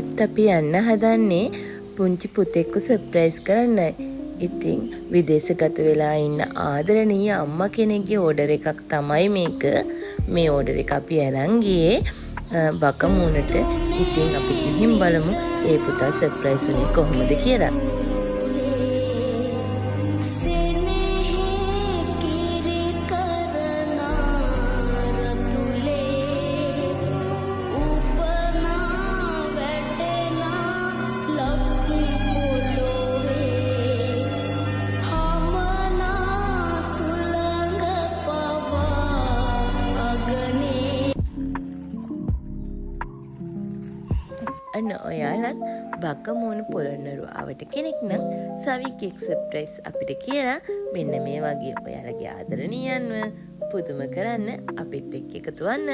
අදත් අපි යන්න හදන්නේ පුංචි පුතෙක්ව සර්ප්‍රයිස් කරන්නයි. ඉතින් විදේශගත වෙලා ඉන්න ආදරණීය අම්මා කෙනෙක්ගේ ඕඩර් එකක් තමයි මේක. මේ ඕඩර් එක අපි අරන් ගියේ බකමූණට. ඉතින් අපි ගිහින් බලමු ඒ පුතා සර්ප්‍රයිස් වුණේ කොහොමද කියලා. සෙනෙහේ කිරි කරනා රතුලේ උපනා වැටෙනා ලක් පොළොවේ හමනා සුළඟ පවා අගනේ. අන්න ඔයාලත් බකමූණ පොළොන්නරුව අවට කෙනෙක් නම් සවි කේක් සර්ප්‍රයිස් අපිට කියලා මෙන්න මේ වගේ ඔයාලගේ ආදරණීයන්ව පුදුම කරන්න අපිත් එක්ක එකතු වන්න.